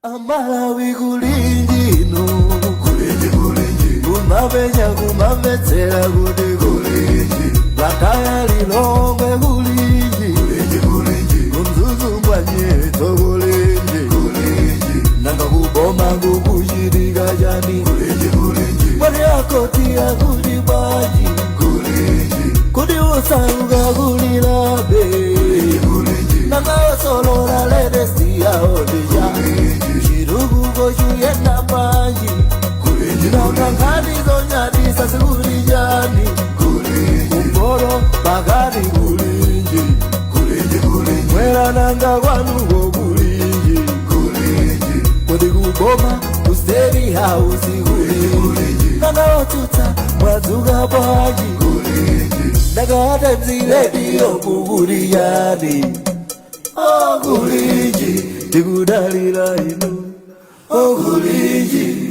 Amalawi kulinji inu, kulinji kulinji, kumapenya kumamvetsera kuti kulinji, Blantyre Lilongwe kulinji, kulinji kulinji, kuMzuzu Mbwanyetso kulinji, kulinji, nanga kuboma kukuchitika chani, kulinji kulinji, mwati akoti akuti bwanji, kulinji, kuti usauka kulilabe, kulinji kulinji, nanga osolola latest yawo ndija, chitukuko chuyenda bwanji, nanga nkhani zonyadisa zikuli chani, kumporo pakati kulinji, mwera nanga kwanuko kulinji, kuti kuboma ku State House kulinji, nanga otsutsa mwadzuka bwanji, nanga Times Radio kukuli chani, okulinji tikudalira inu okulinji.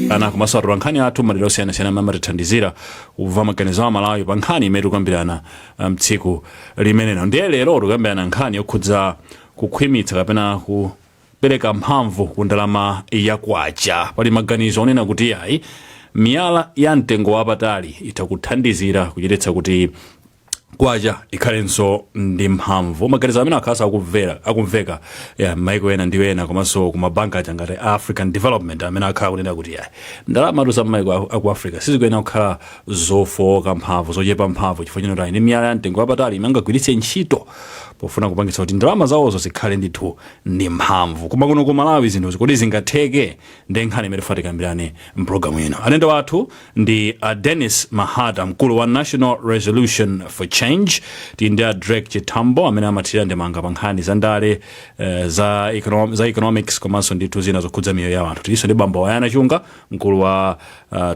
Ana komanso atola nkhani athu madera osiyanasiyana amene amatithandizira kumva maganizo a Malawi pa nkhani imene tikukambirana mtsiku limenelo. Ndiye lero tikukambirana nkhani yokhudza kukhwimitsa kapena kupereka mphamvu ku ndalama ya kwacha. Pali maganizo onena kuti ayi, miyala ya mtengo wapatali itha kuthandizira kuchititsa kuti kwacha ikhalenso ndi mphamvu. Maganizo amene akhalanso akumveka ya maiko ena ndi ena, komanso kumabanka aja ngati African Development, amene akhala kunena kuti ayi, ndalama za maiko aku Africa sizikuyenera kukhala zofowoka mphamvu, zochepa mphamvu, chifukwa chino ndi miyala ya mtengo wapatali imene angagwiritse ntchito pofuna kupangitsa kuti ndalama zawozo zikhale ndithu ndi mphamvu. Koma kuno ku Malawi zinthuzi kodi zingatheke? Ndi nkhani imene tifuna tikambirane mpulogalamu ino. Alendo athu ndi a Dennis Mahata, mkulu wa National Resolution for Change. Tili ndi a Drake Chitambo, amene amathirira ndemanga pa nkhani za ndale, za economics komanso ndithu zina zokhudza miyoyo ya anthu. Tilinso ndi bambo Wayana Chunga, mkulu wa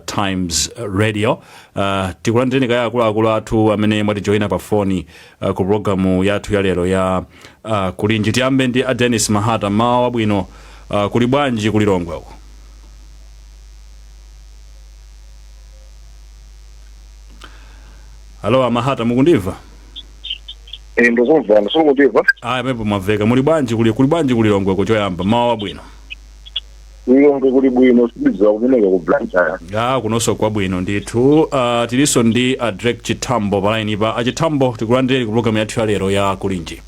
Times Radio. Tikulandireni kaya akuluakulu athu amene mwatijoyina pa foni ku programu yathu ya lero ya Kulinji. Tiyambe ndi a Dennis Mahata. Mawa wabwino. Kuli bwanji kuLilongwe uko? Halo, Amahata, mukundimva? Eh, ndikumva, ndikundimva. Aya, pepo mwamveka. Muli bwanji? Kuli bwanji kuLilongwe ko choyamba? Mawa wabwino. Lilongwe kuli bwino, sindidziwa kumeneko ku Blantyre. Ya, kunonso kwabwino ndithu. Tilinso ndi a Drake Chitambo pa line pa. Achitambo, tikulandireni ku programu yathu ya lero ya Kulinji.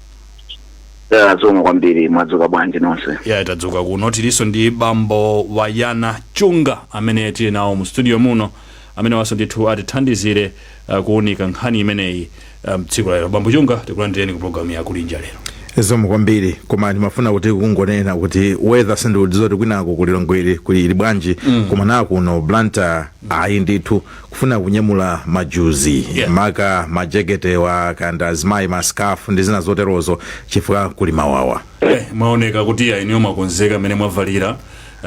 Ya, zikomo kwambiri. Mwadzuka bwanji nonse? Ya, tadzuka kuno. Tilinso ndi bambo Wayana Chunga amene tili nawo mu studio muno, amene waso ndithu atithandizire kuunika nkhani imeneyi mtsiku la lero. Bambo Chunga, tikulandireni ku programu ya Kulinji lero. Zikomo kwambiri. Koma ndimafuna kuti kungonena kuti weather sindikudziwa kuti kwinako kuLilongwe kuli ili bwanji, koma na kuno Blantyre ayi ndithu, kufuna kunyamula majuzi, maka majekete wa kanda azimayi, mascarf ndi zina zoterozo, chifukwa kuli mawawa. Mwaoneka kuti ya inuyo mwakonzeka mmene mwavalira.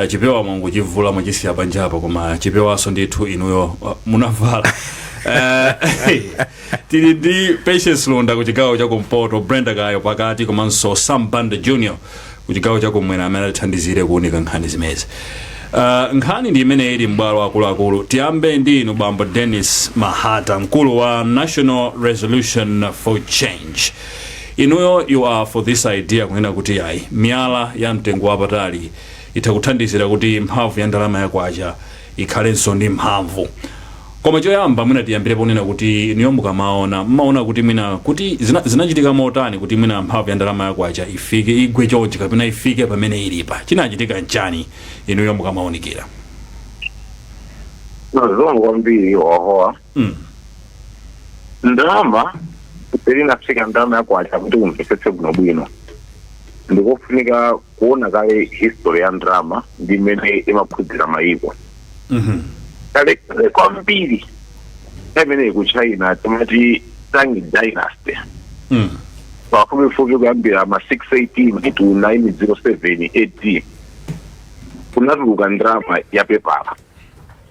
Chipewa mwangochivula, mwachisiya panjapa, koma chipewaso ndithu inuyo munavala. Tili ndi Patience Lunda ku chigawo chakumpoto, Brenda Kayo pakati, komanso Sam Banda Junior ku chigawo chakumwera, amene atithandizire kuunika nkhani zimezi. Nkhani ndi imene ili m'bwalo akuluakulu. Tiyambe ndi inu bambo Dennis Mahata, mkulu wa National Resolution for Change. Inuyo, you are for this idea kunena kuti ayi, miyala ya mtengo wapatali itha kuthandizira kuti mphamvu ya ndalama yakwacha ikhalenso ndi mphamvu. Koma choyamba mwina tiyambire ponena kuti inuyo mukamaona, mmaona kuti mwina kuti zinachitika motani kuti mwina mphamvu ya ndalama yakwacha ifike, igwe chonchi kapena ifike pamene ilipa? Chinachitika nchani inuyo mukamaunikira? Zikomo kwambiri wahoa. Ndalama ilinafika, ndalama yakwacha, kuti kumvetsetse bwinobwino ndikofunika kuona kale history ya ndalama ndi imene imakhudzira mayiko. Kale kale kwambiri, imeneyi ku China timati Tang Dynasty, pafupifupi kuyambira ma 618 to 907 AD, kunatuluka ndalama ya pepala.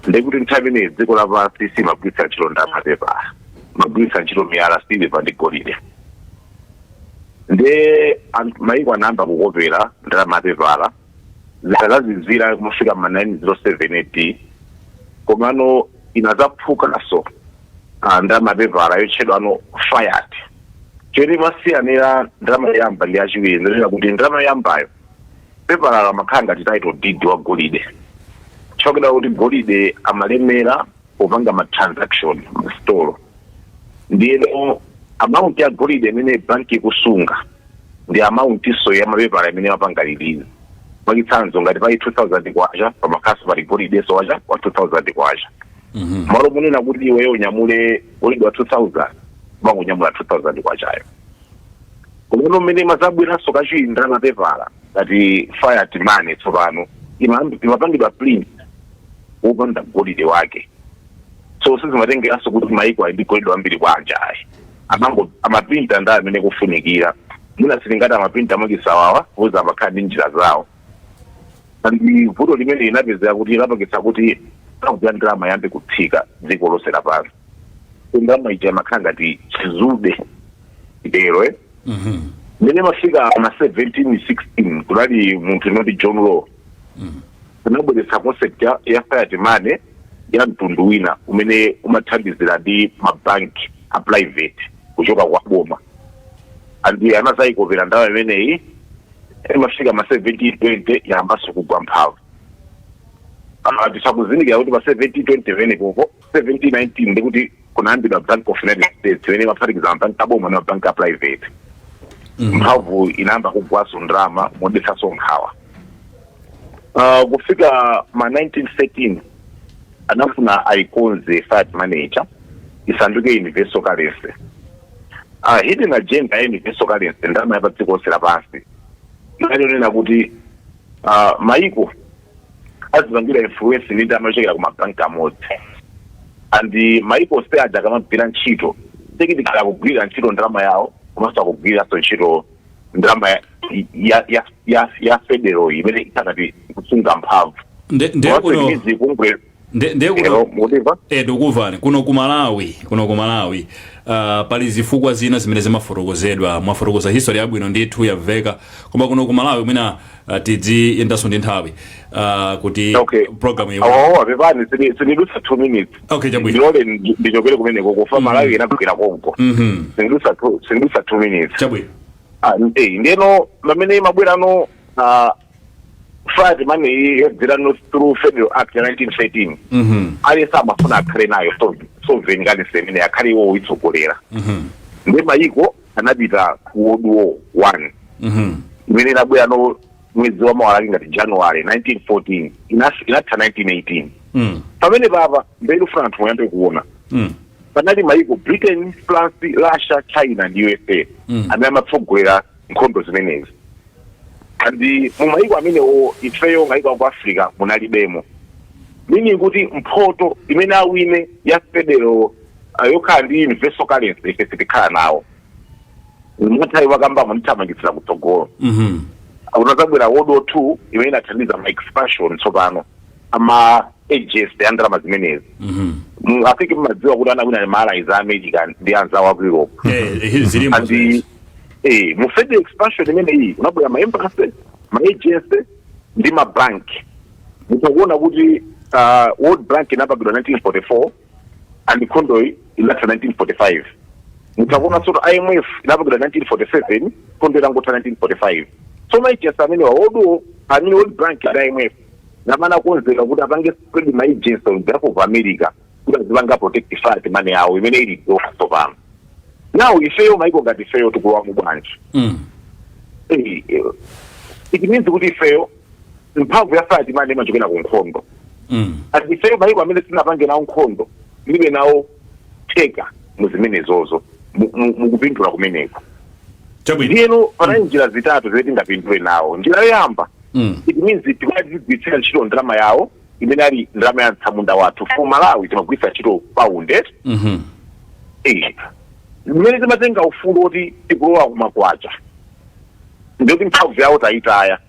Ndekuti nthawi imeneyi dziko lapansi simagwiritsa ntchito ndalama ya pepala, magwiritsa ntchito miyala, silver ndi golide. Nde mayiko anayamba kukopera ndalama ya pepala, zikazazizira kumafika ma 907 AD. Komano inazaphukanso ndalama ya pepala yotchedwa ano fiat. Choti imasiyanira ndalama yoyamba ndi yachiwiri ndinena kuti ndalama yoyambayo Pepala lamakhala ngati title deed wa golide, chokera kuti golide amalemera popanga ma transaction mstolo. Ndiyeno amount ya golide imene banki ikusunga ndi amount iso ya mapepala imene mapanga release. Mwachitsanzo, ngati pali 2000 kwacha, pamakhaso pali golide so wacha wa 2000 kwacha. Malo munena kuti iweyo unyamule golide wa 2000, umangunyamula 2000 kwachayo. Komano mmene mazabweranso kachiwiri ndalama pepala ngati fiat money, tsopano imapangidwa print wopanda golide wake, so sizimatengeranso kuti maiko ali ndi golide wambiri bwanji ayi. Amango amaprinta ndi amene kufunikira. Mwina silingati amaprinta mwachisawawa poza amakhala ndi njira zawo. Ndi vuto limene linapezeka kuti lapangitsa kuti mphamvu ya ndalama yambe kutsika dziko lonse lapansi. Ndalama ija imakhala ngati chizube itero, eh? Mmene mafika ma 1716, kunali munthu inoti John Law, kunabweretsa concept ya fiat money ya mtundu wina umene umathandizira ndi mabanki a private kuchoka kwa boma, and anazayikopera ndalama imeneyi. Imafika ma 1720, yambanso kugwa mphamvu. Tisakuzindikira kuti pa 1720 pamene popo 1719 ndikuti kunayambidwa Bank of United States imene imaphatikiza mabanki aboma ndi mabanki a private. Mphamvu inayamba kugwaso ndalama modetsanso nkhawa. Kufika ma 1913, anafuna ayikonze fiat money isanduke universal currency. Hidden agenda ya universal currency, ndalama ya pa dziko lonse lapansi, inalionena kuti maiko azipangira influence ndi ndalama yochokera ku mabanki amodzi, and maiko onse aja akamagwira ntchito, technically akugwirira ntchito ndalama yawo, komanso akugwiriranso ntchito ndalama ya federal imene ikakati kusunga mphamvu. Ndiye kuno Kuno ndiye kuno mukutimva? Eh, ndikuvani. Kuno ku Malawi pali zifukwa zina zimene zimafotokozedwa. Mwafotokoza history yabwino ndithu, yamveka, koma kuno ku Malawi mwina tidziyendanso ndi nthawi kuti program iyi. Awawa, pepani, sinidutsa 2 minutes. Okay, chabwino. Ndilole ndichokere kumeneko kufa Malawi inagwira konko. Sinidutsa 2 minutes. Chabwino. Ah, ndeno pamene mabwerano fiat money yadzerano through Federal Act ya 1913, aliyense amafuna akhale nayo sovereign currency imene akhale iwo itsogolera. Ndi mayiko anapita ku World War One, imene inabwerano mwezi wa mawalaki ngati January 1914, inatha 1918. Pamene papa mberi ufuna anthu muyambe kuona, panali mayiko Britain, France, Russia, China ndi USA amene amatsogolera nkhondo zimenezi. And mu mayiko amenewo, ifeyo mayiko aku Africa munalibemo, meaning kuti mphoto imene awine ya federal yokhala ndi universal currency, ife sitikhala nawo. Mwathawi wakamba ndithamangitsira kutsogolo. Unazabwera World War Two imene inathandiza ma expansion tsopano ama agency ya ndalama zimenezi. I think mmadziwa kuti anawina ma allies a America ndi anzawo aku Europe. Eh, zilimo. And zimenezi. Mu federal expansion imeneyi unabwera ma embassy, ma agency ndi ma bank. Mutakuona kuti World Bank inapangidwa 1944 and nkhondoyi inatha 1945. Mutakuona tsono IMF inapangidwa 1947, nkhondo itangotha 1945. So ma agency amene wa World, I mean, World Bank ndi IMF namana konzeka kuti apange spread ma agency on behalf of America kuti azipanga protect fiat money yawo imene ili dola tsopano. Now ifeyo, maiko ngati ifeyo, tikulowa mu bwanji? It means kuti ifeyo mphamvu ya fiat money imachokera ku nkhondo. Ati ifeyo maiko amene sinapange nawo nkhondo, tilibe nawo theka mu zimenezozo mukupindula kumeneko. Chabwino. Ndiyeno panali njira zitatu zimene tingapindule nawo. Njira yoyamba, it means tikazigwiritsira ntchito ndalama yawo imene ali ndalama ya mtsamunda wathu. For Malawi, timagwiritsa ntchito pound. Mmene timatenga ufulu woti tikulowa kumakwacha, ndiyoti mphamvu yawo tayitaya.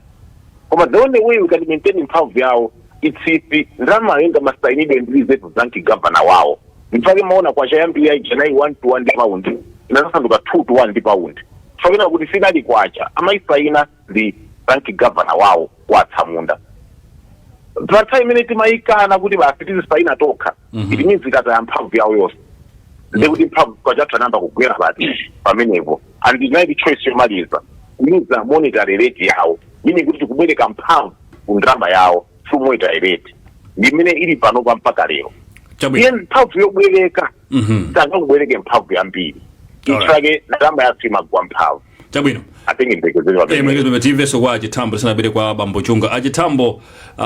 Koma the only way we can maintain mphamvu yawo, it's if ndalama yenga masayinidwe ndi Reserve Bank governor wawo. Mpake maona kwacha yambiri yaija nayi 1 to 1 ndi pound, inasasanduka 2 to 1 ndi pound, fakena kuti sinali kwacha, amayisaina ndi bank governor wawo watsamunda. Pa nthawi imene timayikana kuti basi tizisaina tokha, it means ikataya mphamvu yawo yonse, ndekuti mphamvu kwachathu anayamba kugwera pati pamenepo. And inali choice yomaliza, kuyuza monetary rate yawo, meaning kuti Kubwereka mphamvu ku ndalama yawo through monetary rate, ndi imene ili panopa mpaka lero. Iye mphamvu yobwereka, sangakubwereke mphamvu yambiri. Ichake ndalama yathu imagwa mphamvu. I think ndikuzewa. Mwekezi, timvenso kwa Achitambo tisanabwere kwa Bambo Chunga. Achitambo,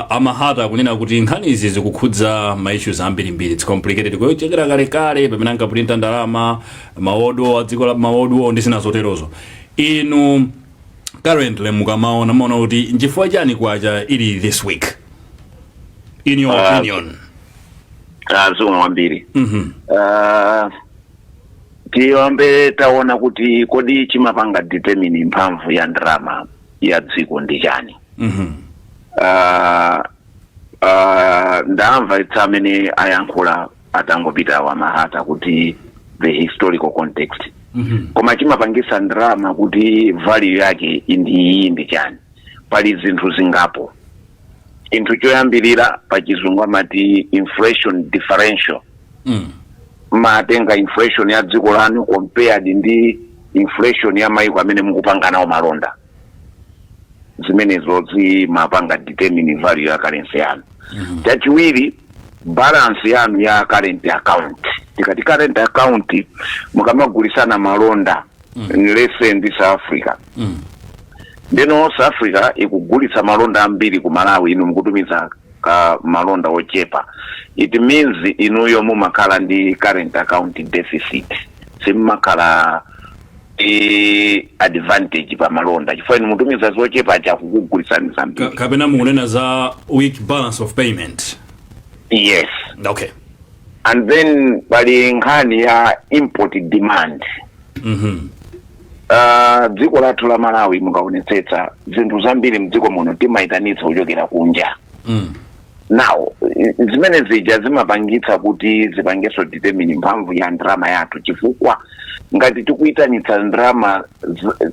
Amahata kunena kuti nkhani izi zikukhudza ma issues ambirimbiri, it's complicated, kuyochekera kalekale pamene ankapulinta ndalama, maodo a dziko la maodo ndi zina zoterozo. Inu currently mukamaona, maona kuti nchifukwa chani kwacha ili this week, in your opinion? Zikomo kwambiri. Tiyambe taona kuti kodi chimapanga determine mphamvu ya ndalama ya dziko ndi chani? Ndamva itsa amene ayankhula atangopita wa Mahata kuti the historical context. Koma chimapangisa ndalama kuti value yake ndi iyi ndi chani? Pali zinthu zingapo. Chinthu choyambirira, pa Chizungu amati inflation differential. Matenga inflation ya dziko lanu compared ndi inflation ya maiko amene mukupanga nawo malonda. Zimenezo zimapanga determine value ya currency yanu. Chachiwiri, balance yanu ya current account. Tikati current account, mukamagulisana malonda, let's say ndi South Africa, ndeno South Africa ikugulitsa malonda ambiri ku Malawi, inu mukutumiza ka malonda ochepa, it means inuyo mumakhala ndi current account deficit, simmakhala ndi advantage pa malonda chifukwa inu mutumiza zochepa, chakukugulitsani zambiri. Kapena mukunena za weak balance of payment? Yes. And then pali nkhani ya import demand. Dziko lathu la Malawi, mukaonetsetsa zinthu zambiri mdziko muno timayitanitsa kuchokera kunja. Now zimene zija zimapangitsa kuti zipangenso determine mphamvu ya ndalama yathu, chifukwa ngati tikuyitanitsa ndalama,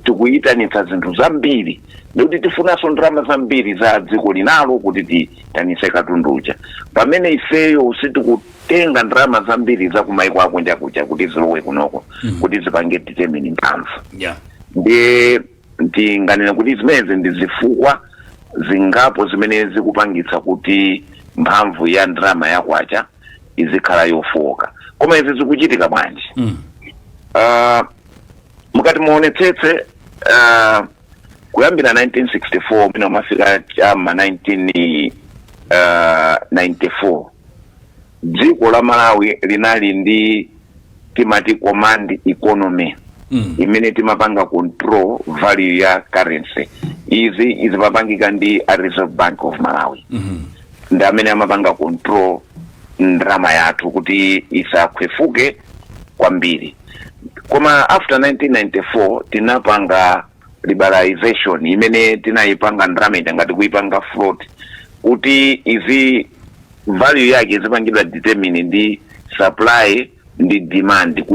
tikuyitanitsa zinthu zambiri, ndikuti tifunanso ndalama zambiri za dziko linalo kuti tiyitanitse katundu uja, pamene ifeyo sitikutenga ndalama zambiri za kumaiko akunja kuja kuti zilowe kunoko kuti zipange determine mphamvu. Ndiye ndinganena kuti zimenezi ndi zifukwa zingapo zimene zikupangitsa kuti mphamvu ya ndalama yakwacha izikhala yofowoka. Koma izi zikuchitika bwanji? Mukati muonetsetse, kuyambira 1964 mwina umafika chama 1994, dziko la Malawi linali ndi timati command economy, imene timapanga control value ya currency. Izi zimapangika ndi a Reserve Bank of Malawi, ndi amene amapanga control ndalama yathu kuti isakhwefuke kwambiri. Koma after 1994 tinapanga liberalization, imene tinayipanga ndalama ija ngati kuipanga float, kuti izi value yake izipangidwa determine ndi supply ndi demand.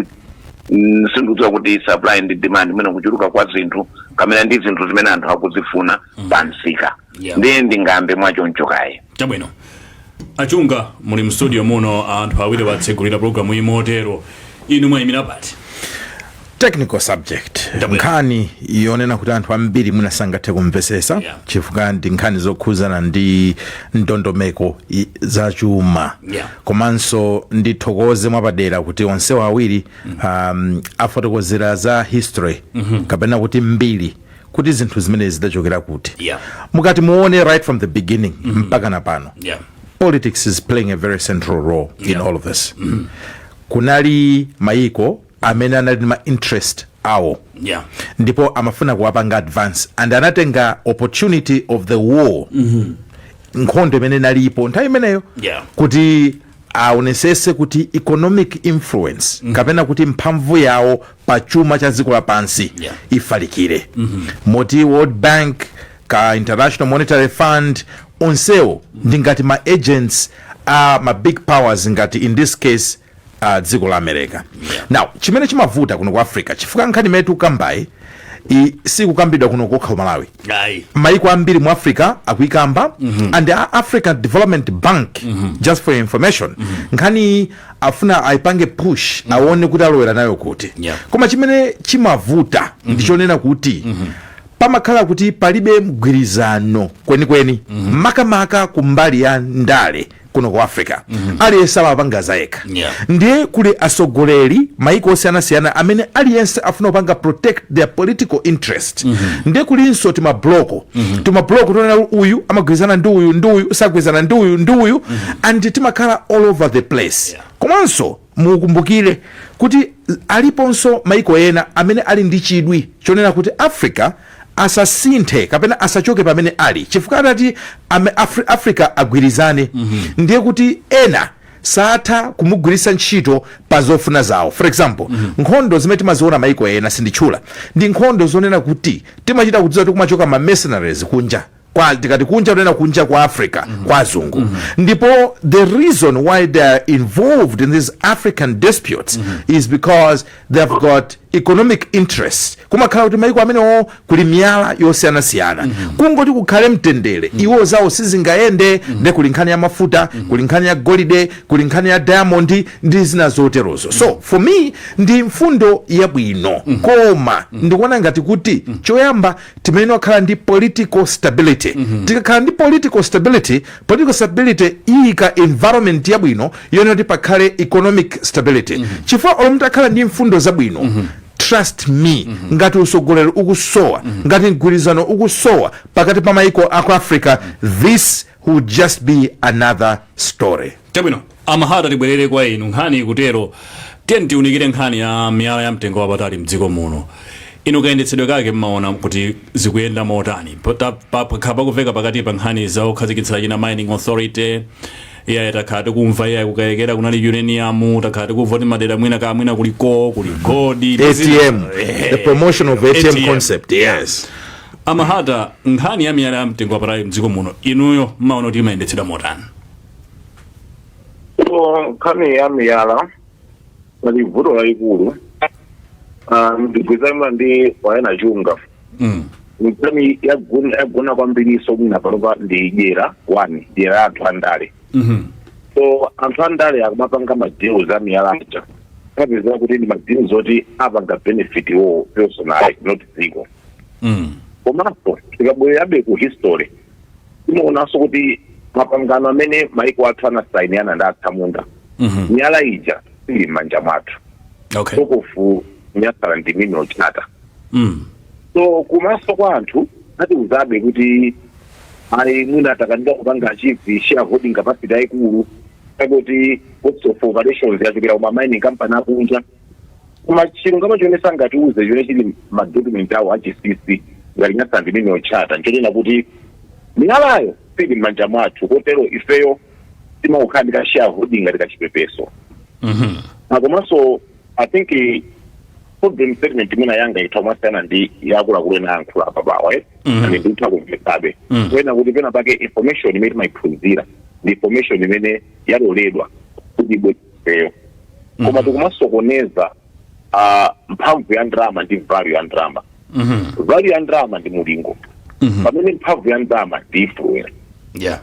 Sindikudziwa kuti supply ndi demand imene kuchuluka kwa zinthu kamene ndi zinthu zimene anthu akuzifuna pa msika. Ndiye ndingambe mwachoncho kaye. Chabwino. Achunga, muli mstudio muno, anthu awiri watsegulira programu imotero, inu mwayimira pati? Technical subject. Chabwino. Nkhani yonena kuti anthu ambiri mwina sangathe kumvesesa, chifukwa ndi nkhani zokhuzana ndi ndondomeko zachuma. Komanso ndithokoze mwapadera kuti onsewo awiri afotokozera za history, kapena kuti mbiri, kuti zinthu zimene zidachokera kuti. Mukati muone, right from the beginning mpaka na pano, politics is playing a very central role in all of this. Kunali mayiko amene anali ndi ma interest awo, ndipo amafuna kuwapanga advance, and anatenga opportunity of the war, nkhondo imene inalipo nthawi imeneyo, kuti aonesese kuti economic influence, kapena kuti mphamvu yawo pa chuma cha dziko lapansi, ifalikire. Moti World Bank ka International Monetary Fund, onsewo ndi ngati ma agents a ma big powers, ngati in this case dziko la America. Now chimene chimavuta kuno ku Africa, chifukwa nkhani imene tikukambayi sikukambidwa kuno kokha ku Malawi, Ayi. Maiko ambiri mu Africa akuikamba. And a African Development Bank, just for your information, nkhani afuna aipange push, aone kuti alowera nayo kuti. Koma chimene chimavuta ndichonena kuti Pamakhala kuti palibe mgwirizano kwenikweni, makamaka kumbali ya ndale kuno ku Africa. Aliyense amapanga zayekha. Ndiye kuli atsogoleri maiko osiyanasiyana amene aliyense afuna kupanga protect their political interest. Ndiye kulinso timabloko, timabloko tonena uyu amagwirizana ndi uyu, ndi uyu sagwirizana ndi uyu ndi uyu, and timakhala all over the place. Komanso mukumbukire kuti aliponso maiko ena amene ali ndi chidwi chonena kuti Africa asasinthe kapena asachoke pamene ali, chifukwa atati Africa agwirizane, ndiye kuti ena satha kumugwiritsa ntchito pa zofuna zawo. For example, nkhondo zimene timaziona maiko ena, sinditchula, ndi nkhondo zonena kuti timachita kudziwa kuti kumachoka ma mercenaries kunja kwa, tikati kunja kunena kunja kwa Africa, kwa azungu. Ndipo the reason why they are involved in these African disputes is because they have got economic interest. Kumakhala kuti maiko amenewo kuli miyala yosiyanasiyana. Kungoti kukhale mtendere, iwo zawo sizingayende. Nde kuli nkhani ya mafuta, kuli nkhani ya golide, kuli nkhani ya diamond ndi zina zoterozo. So for me ndi mfundo yabwino, koma ndikuona ngati kuti choyamba timene wakhala ndi political stability. Tikakhala ndi political stability, political stability iyika environment yabwino yonena kuti pakhale economic stability, chifukwa olo mutakhala ndi mfundo zabwino, trust me, ngati usogoleri ukusowa, ngati mgwirizano ukusowa pakati pa maiko aku Africa, this would just be another story. Chabwino, Amahata, tibwerere kwa inu. Nkhani ikutero, tiye tiunikire nkhani ya miyala ya mtengo wapatali mdziko muno. Inu kayendetsedwe kake mmaona kuti zikuyenda motani? Pakhala pakuveka pakati pa nkhani za kukhazikitsa china mining authority. Iyayi, takhala tikumva iyayi, kukayekera kunali uranium, takhala tikumva kuti madera mwina ka mwina kuliko kuli gold. ATM, the promotion of ATM concept, yes. Amahata, nkhani ya miyala ya mtengo wapatali mdziko muno, inuyo mmaona kuti imayendetsedwa motani? So nkhani ya miyala pali vuto lalikulu. Ndigwizana ndi wayana chunga. Nkhani yagona kwambiriso mwina panopa ndi dyera, one dyera ya anthu andale. So anthu andale akumapanga ma deals a miyala aja, apeza kuti ndi ma deals oti apanga benefit iwo personally, not dziko. Komanso tikabwererabe ku history, timaonanso kuti mapangano amene maiko athu anasainirana ndi atsamunda, miyala ija sili m'manja mwathu. Talk of Nyasaland Mineral Charter. So kumaso kwa anthu atiuzabe kuti ayi, mwina takanika kupanga achieve shareholding capacity yayikulu, kakuti cost of operations yachokera kuma mining company akunja. Koma chilungamo chimene sangatiuze, chimene chili ma document awo achisisi ngati Nyasaland Mineral Charter, nchonena kuti miyalayo sili m'manja mwathu, kotero ifeyo timakukhala ndi ka shareholding ngati kachipepeso. Komanso I think problem statement imene yanga itha kumasiyana ndi yakuluakulu ena ayankhula apa pawa, eh? And nditha kumvetsabe kuyena kuti pena pake information imene timayiphunzira ndi information imene yaloledwa kuti ibwereyo, koma tikumasokoneza mphamvu ya ndalama ndi value ya ndalama. Value ya ndalama ndi mulingo, pamene mphamvu ya ndalama ndi influence.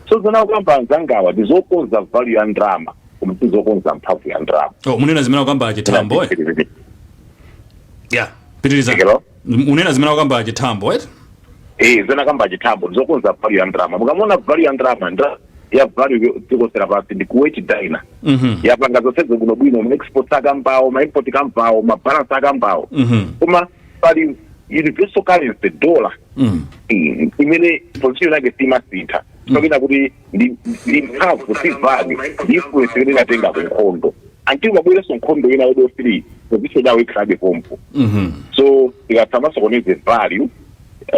So zinakwamba anzangawa ndi zokonza value ya ndalama, koma sizokonza mphamvu ya ndalama. Oh, munena zimene akamba achithambo, eh? Yeah, pitiriza. Hello? Unena zimene akamba achithambo, right? Eh, zena kamba achithambo ndizokonza value ya ndalama. Mukamona value ya ndalama, ya value dziko lapansi ndi Kuwait dinar. Yapanga zonsezo bwinobwino, ma exports akambawo, ma import kambawo, ma balance akambawo, koma pali universal currency, dollar, imene position yake simasintha. Pakena kuti ndi mphamvu, si value, ndi influence imene inatenga ku nkhondo until pabwerenso nkhondo ina, World War 3, position yawo ikhalabe pompo. So tikasamasokoneze value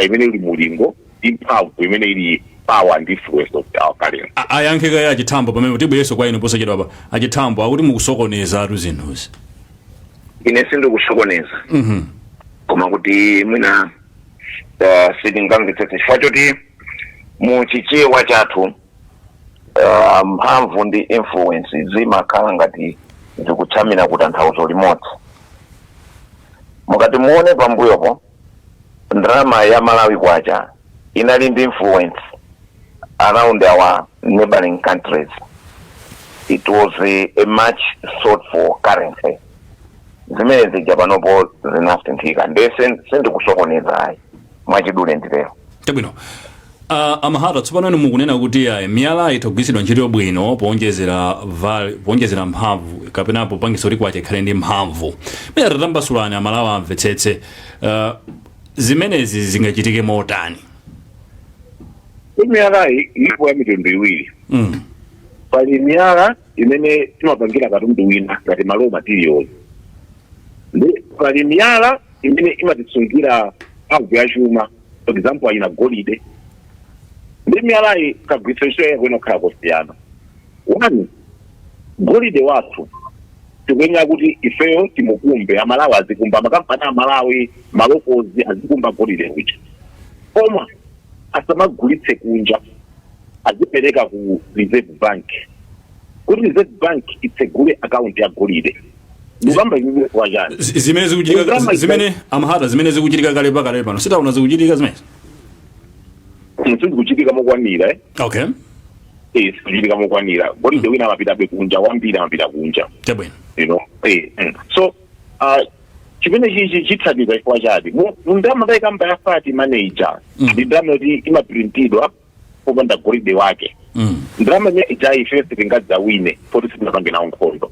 imene ili mulingo ndi mphamvu imene ili power and influence of our currency. Ayankhe kaya achithambo pamene tibwerenso kwa inu posachedwa pa. Achithambo akuti mukusokoneza atu zinthuzi. Ine sindikusokoneza, koma kuti mwina sitingamvetsetse chifukwa choti mu Chichewa chathu mphamvu ndi influence zimakhala ngati zikutsamira kutanthauzo limodzi. Mukati muone pambuyopo, ndalama ya Malawi kwacha inali ndi influence around our neighboring countries. It was a much sought for currency. Zimene zija panopo zinasinthika, nde sindikusokoneza ayi. Mwachidule nditero. Chabwino. Amahata, tsopano inu mukunena kuti ayi, miyala itha kugwiritsidwa ntchito bwino powonjezera mphamvu kapena popangisa kuti kwacha ikhale ndi mphamvu. Mene tatambasulani, Amalawi amvetsetse, zimenezi zingachitike motani? Miyalayi ilipo ya mitundu iwiri. Pali miyala imene timapangira katundu wina ngati ma raw materials, ndi pali miyala imene imatisungira mphamvu ya chuma, for example ayina golide. Ndi miyalayi kagwiritsa ntchito yake kuyenera kukhala kosiyana. One, golide wathu tikuyenera kuti ifeyo timukumbe, Amalawi azikumba, makampani Amalawi, ma locals azikumba golide uja, koma asamagulitse kunja, azipereka ku Reserve Bank kuti Reserve Bank itsegule akaunti ya golide. Ndikamba izizi wachani? Zimene zikuchitika zimene, Amahata, zimene zikuchitika kale pakale pano, sitaona zikuchitika zimene? Sizikuchitika mokwanira, eh. Okay. Eh, sizikuchitika mokwanira. Golide wina amapitabe kunja, wambiri amapita kunja. Chabwino. So chimene chichi chithandiza chifukwa chati mu ndalama tayikamba ya fiat money, ndi ndalama yoti imaprintidwa popanda golide wake. Ndalama imene ija ife sitingadzawine poti sitinapange nawo nkhondo.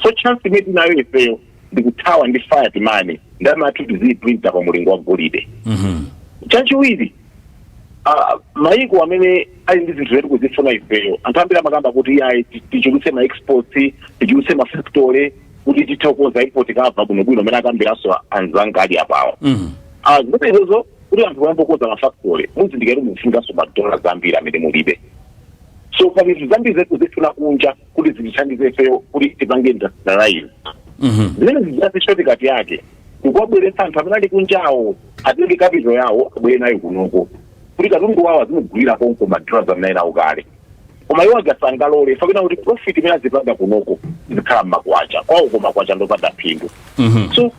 So chance imene tinayo ifeyo ndikuthawa ndi fiat money, ndalama yathu tiziyiprinta pa mulingo wa golide. Chachiwiri, maiko amene ali ndi zinthu zetu kuzifuna ifeyo, anthu ambiri amakamba kuti yayi, tichulutse ma exports, tichulutse ma factory kuti tithe kukonza import cover bwinobwino, amene akambiranso anzanga ali apawa. Zimenezozo, kuti anthu ayambe kukonza ma factory, muzindikira kuti mukufunikanso ma dollars ambiri amene mulibe. So pali zinthu zambiri zetu kuzifuna kunja kuti zitithandize ifeyo kuti tipange industrialize. Zimene zijazi, shortcut yake ndikuwabweretsa anthu amene ali kunjawo, atenge capital yawo, abwere nayo kunoko kuti katundu wawo azimugulira konko ma dollars amene nawo kale. Koma iwo ajasangalole fakena kuti profit imene azipanga kunoko izikhala mmakwacha kwawo, koma kwacha ndopanda phindu. So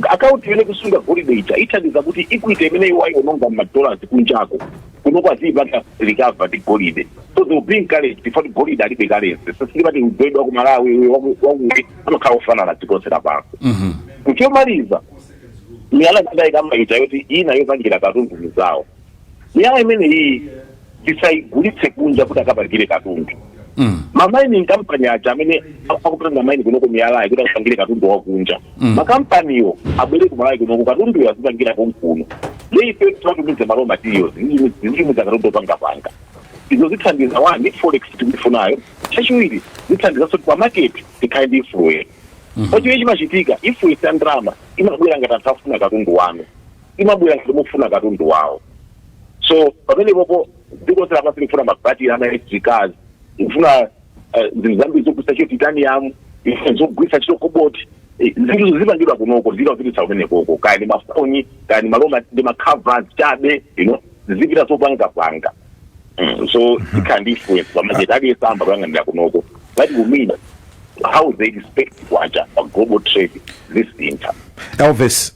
akaunti imene kusunga golide ija ithandiza kuti equity imene iwo ayiononga mma dollars kunjako, kunoko aziyipanga recover ndi golide. So they will be encouraged before the golide alibe currency. So silipati golide wa ku Malawi, wakuti amakhala ofanana dziko lonse lapansi. Kuchomaliza, miyala ndayikamba ija yoti ina yopangira katundu mizawo, miyala imene iyi tisayigulitse kunja kuti akapangire katundu. Ma mining company aja amene akupanga mine kunoko miyalayi kuti akapangire katundu wakunja, makampaniwo abwere ku Malawi kunoko, katunduyo azipangira konkuno, le ife timatumize ma raw materials, zitumiza katundu opangapanga. Izo zithandiza, one, forex tikuifunayo. Chachiwiri, zithandizanso kuti pa market tikhale ndi influence. Pachiwiri, chimachitika, influence ya ndalama imabwera ngati anthu afuna katundu wanu, imabwera ngati mufuna katundu wawo. So pamene popo dziko lonse lapansi likufuna mabatiri ama electric cars, likufuna zinthu zambiri zogwiritsa ntchito titanium, zogwiritsa ntchito cobalt. Zinthu zipangidwa kunoko, zikapititsa kumenekoko, kaya ndi mafoni, kaya ndi maloma, ndi ma covers chabe, zipita zopangapanga. So zikhala ndi influence pa market, aliyense amba kuyang'anira kunoko. That will mean how they respect kwacha pa global trade zisintha. Elvis,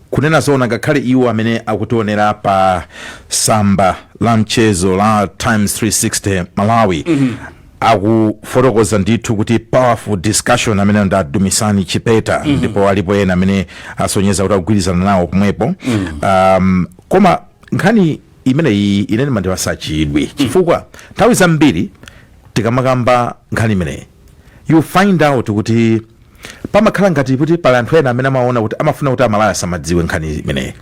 kunena zoona, ngakhale iwo amene akutionera pa samba la mchezo la Times 360 Malawi akufotokoza ndithu kuti powerful discussion, amene ndadumisani Chipeta, ndipo alipo ena amene asonyeza kuti akugwirizana nawo pomwepo. Koma nkhani imeneyi ine ndimandipasa chidwi, chifukwa nthawi zambiri tikamakamba nkhani imeneyi, you find out kuti pamakhala ngati kuti pali anthu ena amene amaona kuti amafuna kuti Amalawi asamadziwe nkhani imeneyi,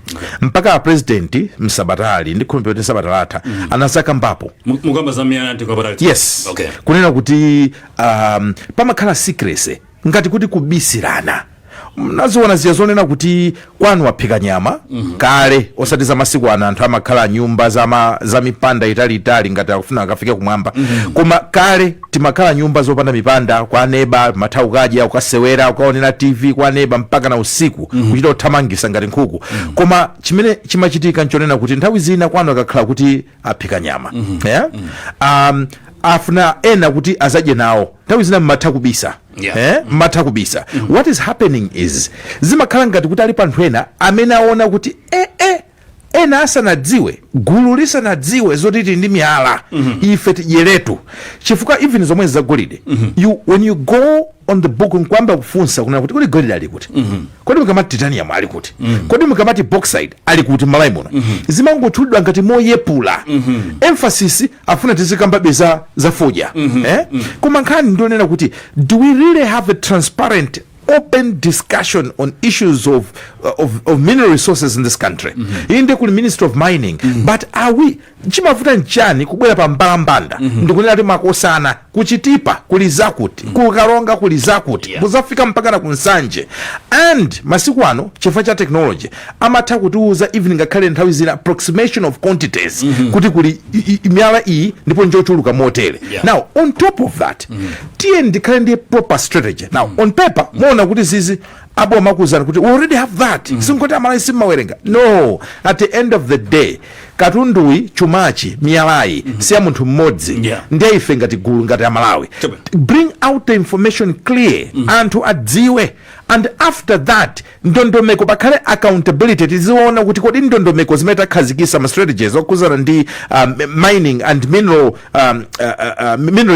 mpaka president msabatali, ndikhulupirira kuti sabata latha, anazakambapo. Mukamba za miyala ntikapatali? Yes. Okay. Kunena kuti pamakhala secrecy, ngati kuti kubisirana. Naziona ziya zonena kuti kwanu waphika nyama kale, osati za masiku ano anthu amakhala nyumba za mipanda italiitali ngati akufuna akafike kumwamba. Koma kale timakhala nyumba zopanda mipanda, kwa neba matha ukadya, ukasewera, ukaonera TV kwa neba mpaka na usiku, kuchita kuthamangisa ngati nkhuku. Koma chimene chimachitika nchonena kuti nthawi zina kwanu akakhala kuti aphika nyama, yeah? Afuna ena kuti azadye nawo, nthawi zina mmatha kubisa. Eh? Mmatha kubisa. What is happening is zimakhala ngati kuti ali panthu ena amene aona kuti eh, eh, Ena asanadziwe, gulu lisanadziwe zoti tili ndi miyala, ife tidyeretu, chifukwa even zomwe zagolide, you, when you go on the book nkwamba kufunsa kunena kuti kodi golide ali kuti, kodi mukamati titanium ali kuti, kodi mukamati bauxite ali kuti m'Malawi muno, zimangotchulidwa ngati moyepula. Emphasis afuna tizikambabe za fodya, eh? Koma nkhani ndionena kuti do we really have a transparent, open discussion on issues of mineral resources in this country? Inde, kuli Minister of Mining, but are we, chimavuta nchani kubwera pa mbalambanda ndikunena kuti makosana, kuchitipa kuli zakuti, kukalonga kuli zakuti, muzafika mpaka na kunsanje? And masiku ano, chifukwa cha technology, amatha kutiuza even ngakhale nthawi zina approximation of quantities, kuti kuli miyala iyi ndipo njochuluka motere. Now, on top of that, tiye ndikhale ndi proper strategy. Now, on paper muona kuti zizi abo amakuzana kuti we already have that, sinkoti Amalawi simmawerenga. No, at the end of the day, katunduyi, chumachi, miyalayi si ya munthu mmodzi. Ndiye ife ngati gulu, ngati Amalawi, bring out the information clear, anthu adziwe, and after that ndondomeko, pakhale accountability. Tiziona kuti kodi ndondomeko zimene takhazikisa, ma strategies okhuzana ndi mining and mineral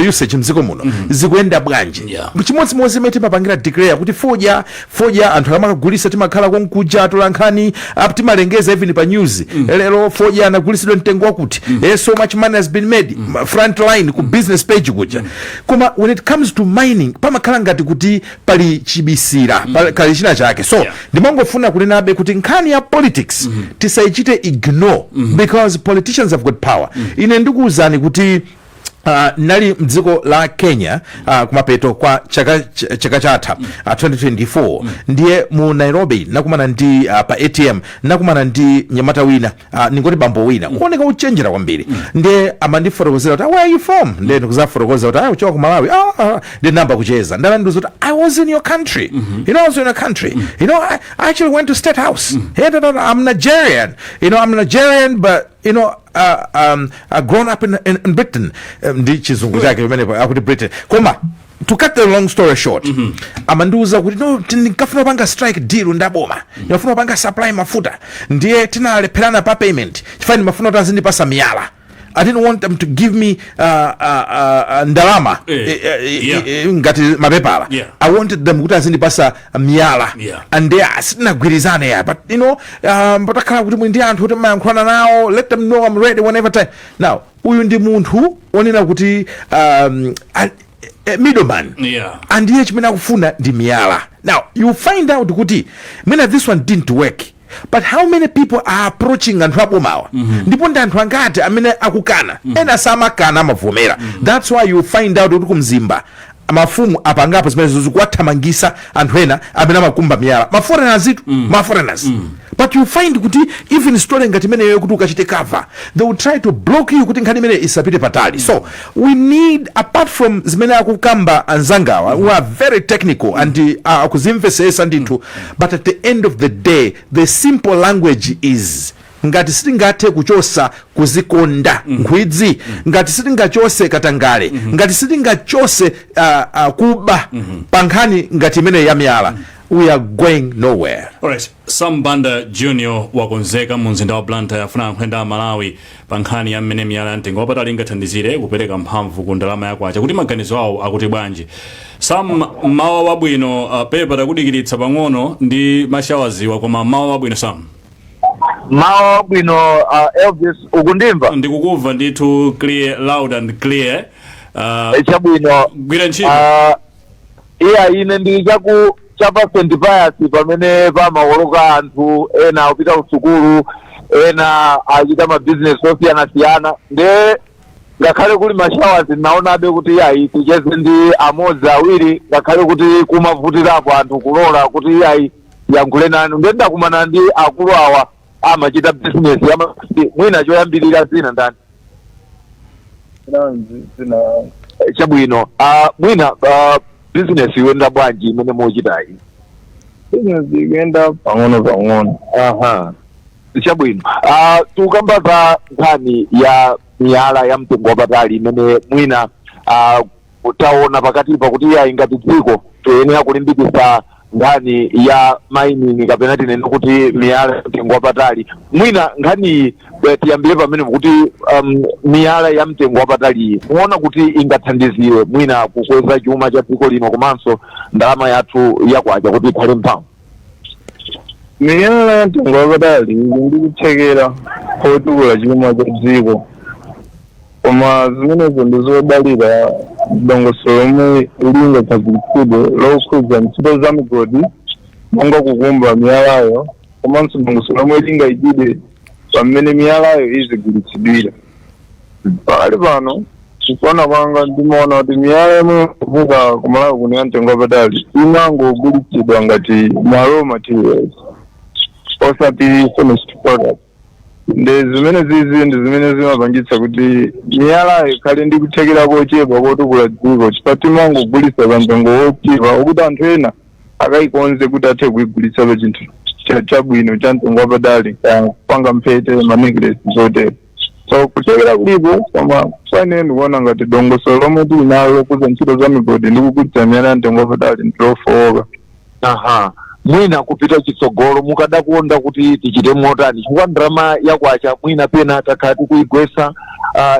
usage mdziko muno zikuyenda bwanji? Chimodzimodzi imene timapangira declare kuti fodya, fodya anthu amakagulisa, timakhala konkuja atolankhani, timalengeza even pa news, lero fodya anagulisidwa mtengo wakuti, so much money has been made, front line ku business page kuja. Koma when it comes to mining, pamakhala ngati kuti pali chibisira, kali china chake. So ndimangofuna kunenabe kuti nkhani ya politics tisayichite ignore, because politicians have got power. Ine ndikuwuzani kuti nali mdziko la Kenya kumapeto kwa chaka chatha, 2024. Ndiye mu Nairobi nakumana ndi, pa ATM nakumana ndi nyamata wina, ningoti bambo wina kuoneka uchenjera kwambiri. Ndiye amandifotokozera kuti, "Where are you from?" Ndiye ndikuzafotokoza kuti, "Uchoka ku Malawi." Ah, ndiye namba kucheza, ndalandiuza kuti, "I was in your country. I was in your country. I actually went to State House. Hey, da, da, da, I'm Nigerian. I'm Nigerian, but grown up in Britain." Ndi chizungu chake pamenepo akuti Britain. Koma to cut the long story short, amandiuza kuti, "No, ndinkafuna kupanga strike deal ndaboma, ndimafuna kupanga supply mafuta, ndiye tinalepherana pa payment chifukwa ndimafuna kuti azindipasa miyala. I didn't want them to give me ndalama ngati mapepala. I wanted them kuti azindipasa miyala." And they sitinagwirizane ya, but patakhala kuti muli ndi anthu kuti mayankhulana nawo, let them know I'm ready whenever time. Now, uyu ndi munthu wonena kuti a middleman, and iye chimene akufuna ndi miyala. Now you find out kuti mwina this one didn't work, but how many people are approaching anthu abomawa, ndipo ndi anthu angati amene akukana? Ena samakana, amavomera. That's why you find out kuti kumzimba mafumu apangapo zimene zikuwathamangisa anthu ena amene amakumba miyala, ma foreigners itu, ma foreigners. But you find kuti even story ngati imeneyo, kuti ukachite cover, they will try to block you kuti nkhani imene isapite patali. So we need, apart from zimene akukamba anzangawa who are very technical and akuzimvesesa ndithu, but at the end of the day, the simple language is, ngati sitingathe kuchosa kuzikonda, nkhwidzi, ngati sitingachose katangale, ngati sitingachose kuba pa nkhani ngati imene ya miyala, we are going nowhere. Alright, Sam Banda Junior wakonzeka mu mzinda wa Blantyre, afuna nkhwenda Malawi pa nkhani ya mmene miyala ya mtengo wapatali ingathandizire kupereka mphamvu ku ndalama yakwacha, kuti maganizo awo akuti bwanji. Sam, mawa wabwino. Pepa takudikiritsa pang'ono ndi mashawaziwa, koma mawa wabwino, Sam. Mawa wabwino, Elvis, ukundimva? Ndikukumva ndithu, clear, loud and clear. Chabwino. Gwira ntchito. Iya, ine ndili chaku chapa St Pius, pamene pamawoloka anthu ena akupita ku sukulu, ena achita mabizinesi osiyanasiyana. Nde ngakhale kuli mashawazi, naonabe kuti iyayi, ticheze ndi amodzi awiri, ngakhale kuti kumavutirapo anthu kulola kuti iyayi, yankhule nanu. Nde ndakumana ndi akulu awa, amachita bizinesi ama. Mwina choyambirira, zina ndani? Zina. Chabwino. Mwina business ikuyenda bwanji imene muchitayi? Business ikuyenda pang'ono pang'ono. Aha, chabwino. Tikukamba za nkhani ya miyala ya mtengo wapatali imene mwina taona pakatipa kuti iyayi, ngati dziko tiyenera kulimbikitsa. Nkhani ya mining, kapena tinene kuti miyala ya mtengo wapatali, mwina nkhani tiyambire pamene kuti miyala ya mtengo wapatali muona kuti ingathandizire mwina kukweza chuma cha dziko lino komanso ndalama yathu yakwacha kuti ikhale mphamvu? Miyala ya mtengo wapatali ili ndi kuthekera kotukula chuma cha dziko, koma zimenezo ndi zodalira dongosolo lomwe lingakhazikitsidwe lokhudza ntchito za migodi, monga kukumba miyalayo, komanso dongosolo lomwe lingayikidwe pamene miyalayo izigulitsidwira. Pakali pano, kuona kwanga, ndimaona kuti miyala yomwe ikuvuka kumalawi kuno ya mtengo wapatali imangogulitsidwa ngati ma raw materials, osati finished product. Ndi zimene zizi ndi zimene zimapangitsa kuti miyalayo ikhale ndi kuthekera kochepa kotukula dziko, chifukwa timangogulitsa pa mtengo wochepa okuti anthu ena akayikonze kuti athe kuyigulitsa pa chinthu chabwino cha mtengo wapatali, kaya kupanga mphete, ma necklace, zotero. So kuthekera kulipo, koma kwa ine ndikuona ngati dongosolo lomwe tili nalo lokhudza ntchito za migodi ndi kugulitsa miyala ya mtengo wapatali ndilofowoka. Aha, mwina kupita chitsogolo mukadakonda kuti tichite motani? Chifukwa ndalama yakwacha mwina pena takhala tikuyigwesa,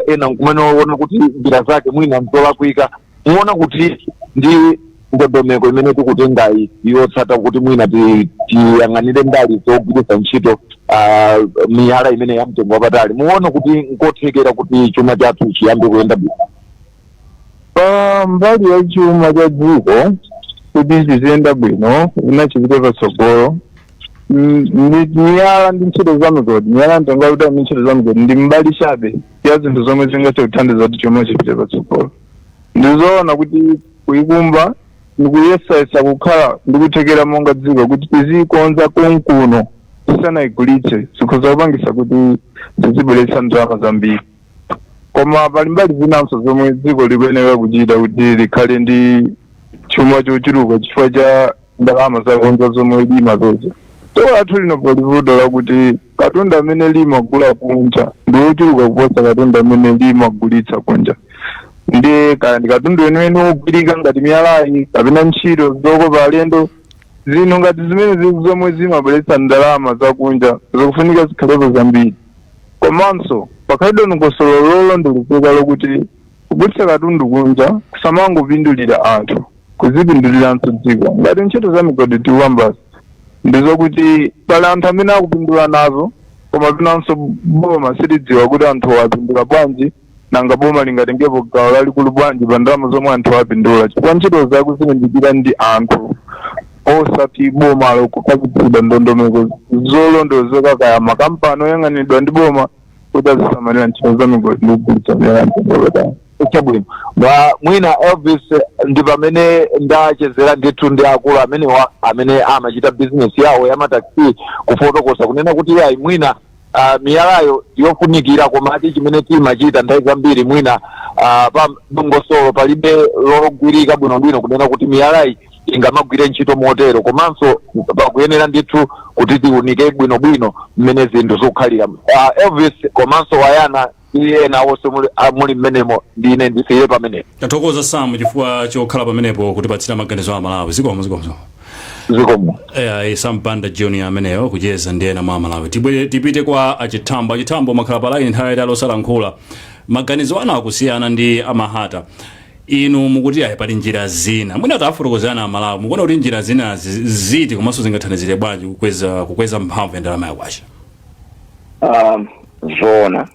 ena nkumene kuti njira zake mwina nzolakwika. Muona kuti ndi ndondomeko imene tikutengayi yotsata kuti mwina tiyang'anire mbali zogwiritsa ntchito miyala imene ya mtengo wapatali, muona kuti nkothekera kuti chuma chathu chiyambe kuyenda bwino? Pa mbali ya chuma cha dziko kuti chiziyenda bwino, ina chipite patsogolo, ndi miyala ndi ntchito za migodi, miyala mtengo wapatali ndi ntchito za migodi ndi mbali chabe ya zinthu zomwe zingathe kuthandiza kuti chuma chipite patsogolo. Ndizoona kuti kuyikumba ndikuyesayesa kukhala ndikuthekera monga dziko kuti tiziyikonza konkuno tisanayigulitse zikhoza kupangisa kuti zizibweretsa ndalama zambiri, koma pali mbali zinanso zomwe dziko likuyenera kuchita kuti likhale ndi chuma chochuluka chifukwa cha ndalama zakunja zomwe limapeza. Dziko lathu lino pali vuto lakuti katundu amene limagula kunja ndi wochuluka kuposa katundu amene limagulitsa kunja. Ndi kaya ndi katundu weniweni wogwirika ngati miyalayi kapena ntchito zokopa alendo, zinthu ngati zimene zili zomwe zimabweretsa ndalama zakunja zikufunika zikhalepo zambiri. Komanso pakhale dongosolo lolondolezeka lokuti kugulitsa katundu kunja kusamangopindulira anthu, kuzipinduliranso dziko. Ngati ntchito za migodi tikuyambazi, ndizokuti pali anthu amene akupindula nazo, koma penanso boma silidziwa kuti anthu apindula bwanji. Nanga boma lingatengepo gawo lalikulu bwanji pa ndalama zomwe anthu apindula, chifukwa ntchito zakuzilimbikira ndi anthu osati bomalo? Kukhazikitsidwa ndondomeko zolondolozeka, kaya makampani oyang'aniridwa ndi boma kuti azisamalira ntchito za migodi ndi kugulitsa miyala ya mtengo wapatali. Chabwino. Mwina Elvis, ndi pamene ndachezera ndithu ndi akulu amenewa amene amachita bizinesi yawo ya mataxi, kufotokoza kunena kuti ayi, mwina miyalayo yofunikira, koma ati chimene timachita nthawi zambiri mwina pa dongosolo palibe logwirika bwinobwino kunena kuti miyalayi ingamagwire ntchito motero, komanso pakuyenera ndithu kuti tiunike bwinobwino mmene zinthu zikukhalira. Elvis komanso Wayana ndi ena onse muli mmenemo, ndine ndisiyire pamenepo. Tathokoza, Sam, chifukwa chokhala pamenepo kutipatsira maganizo a Malawi. Zikomo, zikomo. Zikomo. Sam Banda Junior ameneyo kucheza ndi ena mwa Malawi. Tibwere tipite kwa Achithambo. Achithambo, makhala pa line nthawi yayitali osalankhula. Maganizo anu akusiyana ndi amahata. Inu mukuti ayi, pali njira zina. Mwina tafotokozerani Amalawi, mukuona kuti njira zinazi ziti, komanso zingathandizire bwanji kukweza mphamvu ya ndalama yakwacha? Zoona,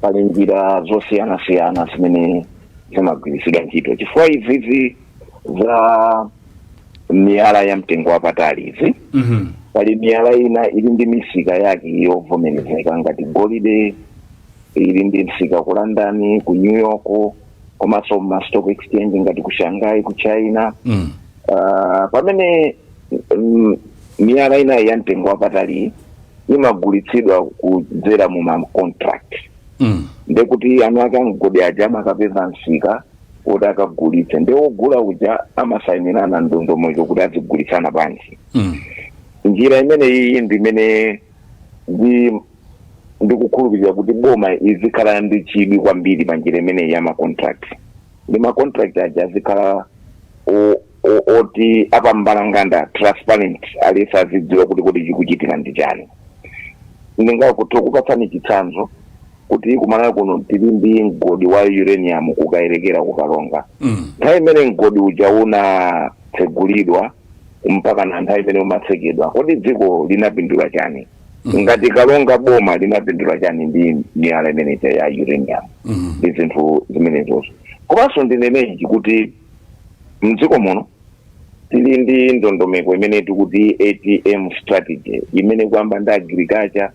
pali njira zosiyanasiyana zimene zimagwiritsidwa ntchito, chifukwa izizi za miyala ya mtengo wapatali izi, pali miyala ina ili ndi misika yake yovomerezeka, ngati golide ili ndi msika ku London, ku New York, komanso ma stock exchange ngati ku Shanghai, ku China. Pamene miyala inayi ya mtengo wapatali imagulitsidwa kudzera mu ma contract, ndekuti anu ake amgodi aja amakapeza msika kuti akagulitse, ndi wogula uja amasayinirana ndondomeko kuti azigulitsana pansi. Njira imene iyi ndi imene ndikukhulupirira kuti boma izikhala ndi chidwi kwambiri pa njira imeneyi ya ma contract, ndi ma contract aja azikhala oti apambalanganda, transparent, aliyense azidziwa kuti chikuchitika ndi chani. Ndingakutha kupatsani chitsanzo kuti kuMalawi kuno tili ndi mgodi wa uranium kukayerekera kuKaronga. Nthawi imene mgodi uja unatsegulidwa mpaka na nthawi imene umatsekedwa, kodi dziko linapindula chani? Ngati Karonga, boma linapindula chani ndi miyala imeneja ya uranium ndi zinthu zimenezozo? Komanso ndinenechi kuti mdziko muno tili ndi ndondomeko imene tikuti ATM strategy, imene kuyamba ndi agriculture,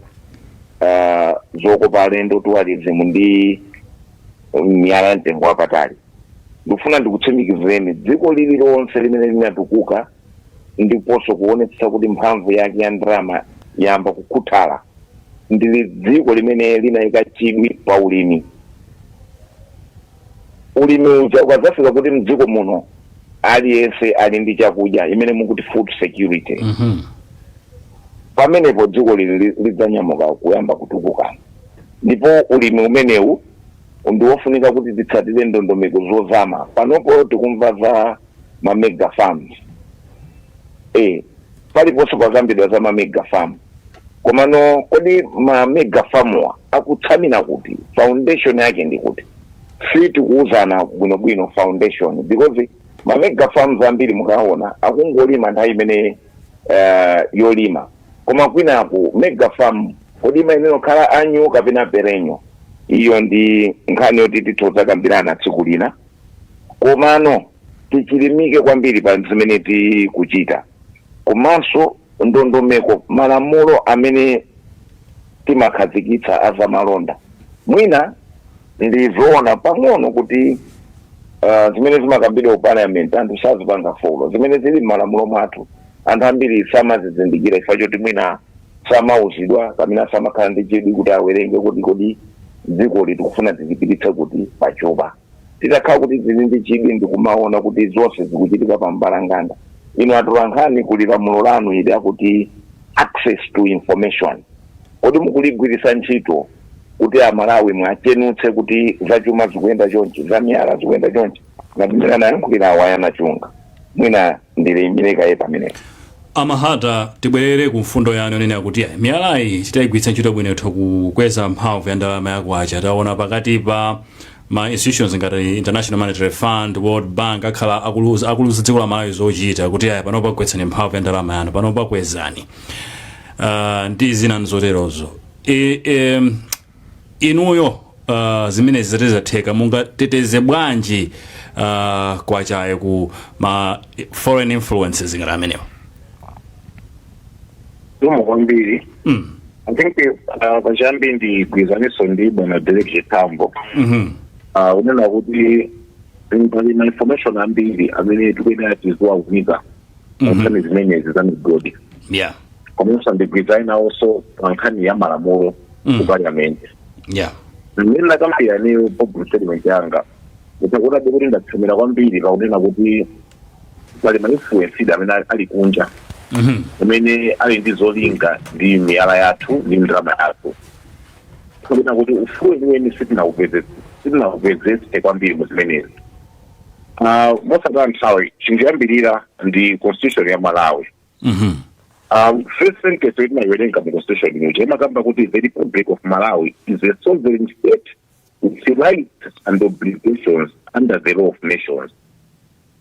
zokopa alendo, tourism, ndi miyala ya mtengo wapatali. Ndikufuna ndikutsimikizireni, dziko lililonse limene linatukuka ndiponso kuonetsetsa kuti mphamvu yake ya ndalama yamba kukhuthala ndili dziko limene linayika chidwi pa ulimi. Ulimi uja ukadzafika kuti mdziko muno aliyense ali ndi chakudya, imene mukuti food security, pamenepo dziko lili lidzanyamuka kuyamba kutukuka. Ndipo ulimi umenewu ndi wofunika kuti titsatire ndondomeko zozama. Panopo tikumva za ma mega farms, paliponse pakambidwa za ma mega farm, komano kodi ma mega farmwa akutsamira kuti? Foundation yake ndi kuti? Sitikuuzana bwinobwino foundation, because ma mega farms ambiri mukaona akungolima nthawi imene yolima. Koma kwinaku mega farm kodi imayenera kukhala annual kapena perennial? Iyo ndi nkhani yoti tithoza kambirana tsiku lina. Komano tichilimike kwambiri pa zimene tikuchita, komanso ndondomeko, malamulo amene timakhazikitsa azamalonda. Mwina ndi zoona pang'ono kuti zimene zimakambidwa ku parliament anthu sazipanga follow. Zimene zili m'malamulo mwathu anthu ambiri samazizindikira chifukwa choti mwina samauzidwa kapena samakhala ndi chidwi kuti awerenge kuti kodi dziko tikufuna tizipititse kuti pachopa. Titakhala kuti tili ndi chidwi ndikumaona kuti zonse zikuchitika pa mbalanganda, inu atolankhani, kuli lamulo lanu ili akuti access to information, kodi mukuligwiritsa ntchito kuti Amalawi mwachenutse kuti zachuma zikuyenda chonchi, zamiyala zikuyenda chonchi, ngati mmene anayankhulira awayana chunga? Mwina ndiliyimire kaye pamenepo. Amahata, tibwerere ku mfundo yanu yonena kuti ayi, miyalayi titayigwiritsa ntchito bwino itha kukweza mphamvu ya ndalama yakwacha. Taona pakati pa ma institutions ngati International Monetary Fund, World Bank akhala akuluza dziko la Malawi zochita kuti aya, panopa gwetsani mphamvu ya ndalama yanu, panopa kwezani, ndi zina nzoterozo. Inuyo, zimenezi zati zatheka, mungateteze bwanji kwachayo ku ma foreign influences ngati amenewa? Zikomo kwambiri. I think pachiyambi ndigwirizaniso ndi bwana Derek Chitambo unena kuti pali ma information ambiri amene tikuyenera tiziwaunika pa nkhani zimenezi za migodi. Komanso ndigwirizane nawonso pa nkhani ya malamulo ku parliament. Mmene ndakambira ineyo public statement yanga, ndikuonabe kuti ndatsamira kwambiri pakunena kuti pali ma influence amene ali kunja amene ali ndi zolinga ndi miyala yathu ndi ndalama yathu, kunena kuti ufulu weniweni sitinawupezetse kwambiri mu zimenezi. Mosataya nthawi, chinthu choyambirira ndi constitution ya Malawi. First sentence yoti mu constitution muja imakamba kuti the Republic of Malawi is a sovereign state with rights and obligations under the law of nations.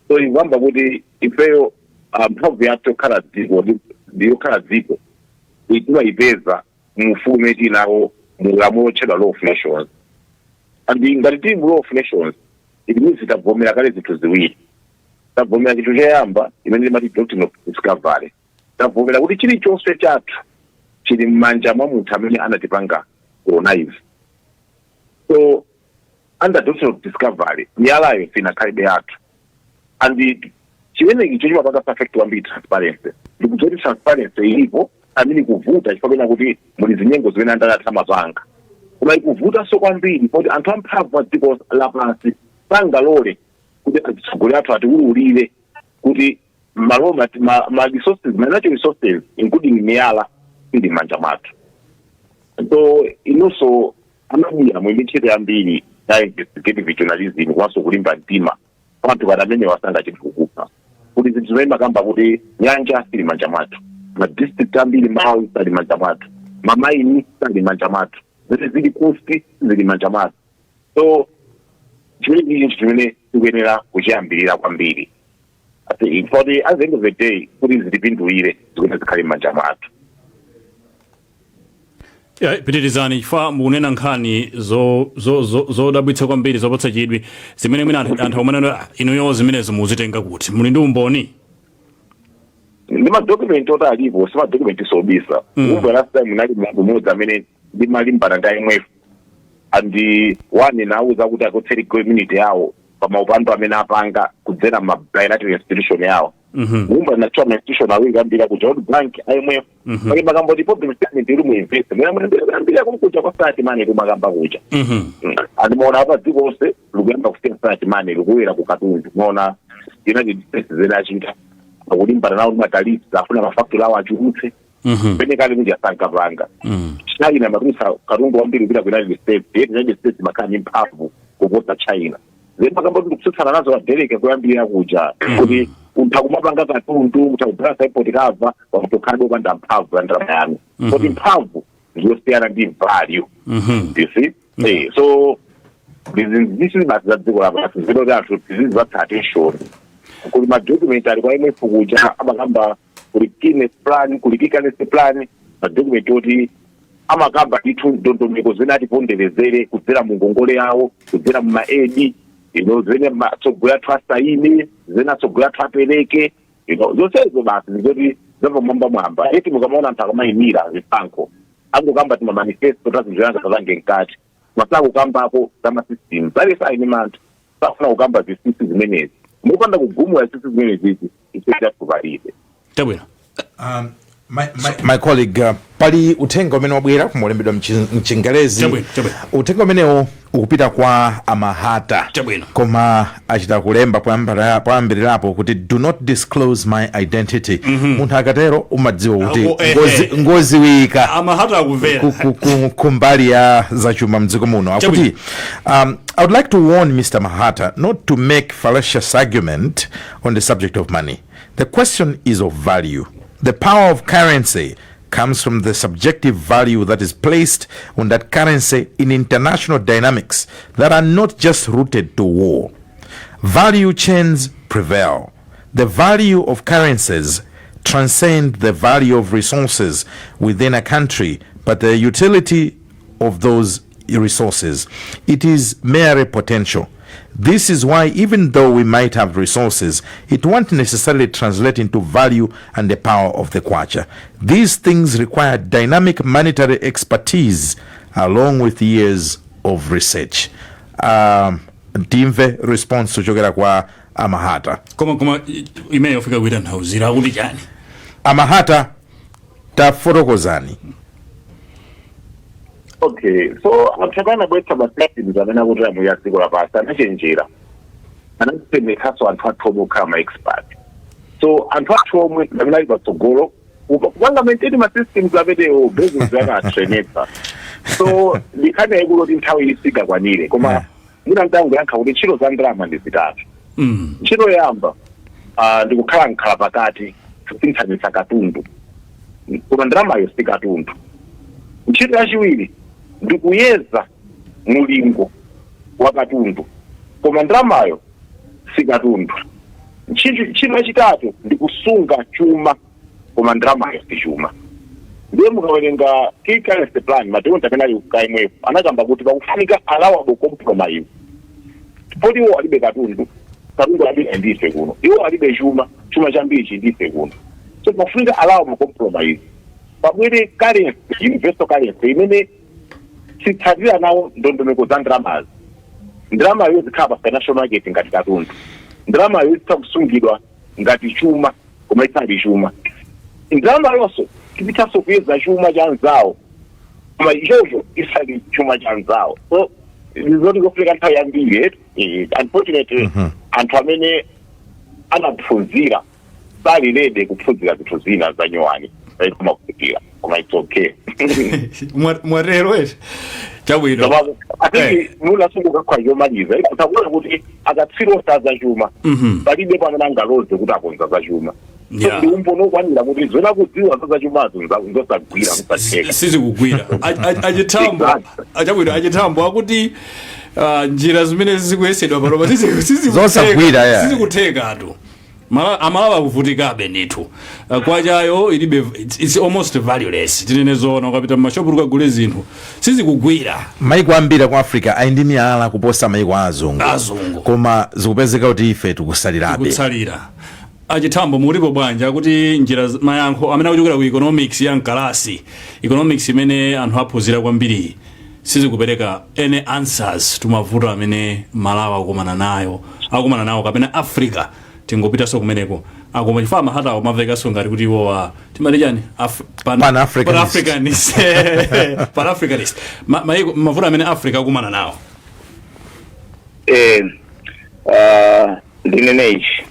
So ikamba kuti ifeyo mphamvu yathu yokhala dziko ndi yokhala dziko timayipeza mu ufulu umene tili nawo mu lamulo lotchedwa law of nations. And ngati tili mu law of nations, it means tavomera kale zinthu ziwiri. Tavomera chinthu choyamba imene imati doctrine of discovery. Tavomera kuti chilichonse chathu chili m'manja mwa munthu amene anatipanga colonize. So under doctrine of discovery, miyalayo sinakhalibe yathu, and chimenechi chimapanga perfect kwambiri transparency. Ndikuti transparency ilipo amene ikuvuta chifukwa pena kuti muli zinyengo zimene andale amapanga, koma ikuvutanso kwambiri poti anthu amphamvu a dziko lapansi sangalole kuti atsogoleri athu atiwululire kuti malo ma resources, ma natural resources including miyala, ili m'manja mwathu. So inonso a media muli ndi ntchito yambiri ya investigative journalism komanso kulimba mtima. Anthu kati amene wasanga chinthu kukupha, Kuti zinthu zimene makamba kuti nyanja sili manja mwathu, ma district ambiri Malawi sali manja mwathu, ma mine sali manja mwathu, zimene zili kusi zili manja mwathu. So chimene chili chinthu chimene tikuyenera kuchiyambirira kwambiri for the at the end of the day, kuti zitipindulire, zikuyenera zikhale m'manja mwathu. Ya, pitirizani, chifukwa mukunena nkhani zodabwitsa kwambiri, zopatsa chidwi, zimene mwina anthu omwe inuyo zimenezo muzitenga kuti muli ndi umboni. Ndi ma document oti alipo, si ma document sobisa. Kumbe last time nali munthu umodzi amene ndimalimbana ndi IMF, and one nauza kuti akotseri community yawo pa maupando amene apanga kudzera ma bilateral institution yawo. Kumba nachowa ma institution awiri ambiri akuja, World Bank, IMF. Pake makamba problem statement iri mu invest mwina mwina kumkuja kwa fiat money kumakamba kuja. Andimaona apa dziko lonse likuyamba kusiya fiat money, likuwera ku katundu. Muona United States zene achita akulimbana nawo ndi ma tariffs, afuna ma factory awo achulutse pene kale kuja sankapanga. China matulutsa katundu wambiri kupita ku United States, yet United States makhala ndi mphamvu kuposa China. Then makamba kuti ndikutsutsana nazo adereke kuyambirira kuja kuti utha kumapanga katundu, utha kugula import cover, wakutokhala opanda mphamvu ya ndalama yanu, kuti mphamvu ndiyosiyana ndi value. You see? So zisi basi za dziko lapansi zino anthu tizizipatsa attention. Kuli ma document ali kwa IMF kuja, amakamba kuli Keynes plan, kuli currency plan, ma document oti amakamba ndithu ndondomeko zimene atiponderezere kudzera mu ngongole yawo, kudzera mu ma aid, zimene atsogoleri athu asaine, zimene atsogoleri athu apereke, zonsezo basi zizoti zapamwamba mwamba. Eti mukamaona anthu akamayimira zisankho, angokamba ti ma manifesto tazinthu kapange mkati, masakukambako za ma system zale, saine manthu safuna kukamba zisisi zimenezi. Mukupanda kugumula zisisi zimenezizi, ife chathu palibe. Chabwino. My colleague, pali uthenga umene wabwera kumolembedwa mchingerezi. Chabwino, chabwino. Uthenga umenewo ukupita kwa Amahata. Chabwino. Koma achita kulemba poyambirirapo kuti "Do not disclose my identity." Munthu akatero umadziwa kuti Ako, ngoziwika. Amahata akumvera. Kumbali ya zachuma mdziko muno akuti, "I would like to warn Mr. Mahata not to make fallacious argument on the subject of money. The question is of value. The power of currency comes from the subjective value that is placed on that currency in international dynamics that are not just rooted to war. Value chains prevail. The value of currencies transcend the value of resources within a country, but the utility of those resources, it is mere potential. This is why even though we might have resources, it won't necessarily translate into value and the power of the kwacha. These things require dynamic monetary expertise along with years of research." Timve response kuchokera kwa Amahata. Koma imene yofika kuita nthauzira akuti chani? Amahata, tafotokozani. Okay, so anthu amene anabweretsa ma systems amene akuti amuya dziko lapansi anachenjera, anasemetsanso anthu athu omwe okhala ma expert. So anthu athu omwe amene ali patsogolo kupanga maintain ma systems amenewo, business anaatrenetsa. So ndikhani yayikulu kuti nthawi isingakwanire, koma mwina ndangoyankha kuti ntchito za ndalama ndi zitatu. Ntchito yoyamba ndikukhala nkhala pakati kusinthanitsa katundu, koma ndalamayo si katundu. Ntchito yachiwiri ndikuyeza mulingo wa katundu, koma ndalamayo si katundu. Ntchito yachitatu ndikusunga chuma, koma ndalamayo si chuma. Ndiye mukawerenga key currency plan, ma document amene ali ku IMF, anakamba kuti pakufunika allowable compromise, poti iwo alibe katundu, katundu alibe ndife kuno, iwo alibe chuma, chuma chambiri chindife kuno. So pakufunika allowable compromise, pabwere currency, universal currency imene sitsatira nawo ndondomeko za ndalamazi. Ndalamayo zikhala pa financial market ngati katundu, ndalamayo zitha kusungidwa ngati chuma koma isali chuma, ndalama yonso tizithanso kuyeza chuma cha nzawo koma ichocho isali chuma cha nzawo. So zoti zofunika nthawi yambiri. Unfortunately, anthu amene anaphunzira sali ready kuphunzira zinthu zina za nyuwani kumakufikira, koma it's okay. Mwatero eti? Chabwino. I think munasunguka yomaliza utakuona kuti akatswiri onse azachuma, palibe pamene angaloze kuti akonza zachuma. So ndi umboni okwanira kuti zona kudziwa za zachumazo nzosagwira, kusatheka. Sizikugwira. Achithambo. Achabwino, Achithambo, akuti njira zimene zikuyesedwa panopa Zosagwira, yeah. sizikuthekatu. Amalawi akuvutikabe ndithu. Kwachayo ilibe, it's almost valueless, tinene zoona. Ukapita mmashopu ukagule zinthu, sizikugwira. Maiko ambiri ku Africa ali ndi miyala kuposa maiko azungu. Azungu. Koma zikupezeka kuti ife tikusalirabe. Kutsalira. Achithambo, mulipo bwanji? Akuti njira mayankho amene akuchokera ku economics ya mkalasi, economics imene anthu aphunzira kwambiri, sizikupereka any answers to mavuto amene Malawi akukumana nayo, akukumana nawo, kapena Africa tingopitanso kumeneko akoma, chifukwa Mahata amavekanso ngati kuti iwowa timati chani? Pan-Africanist. Pan-Africanist, Pan-Africanist. Mavuto amene Africa akumana nawo. Ndinene ichi.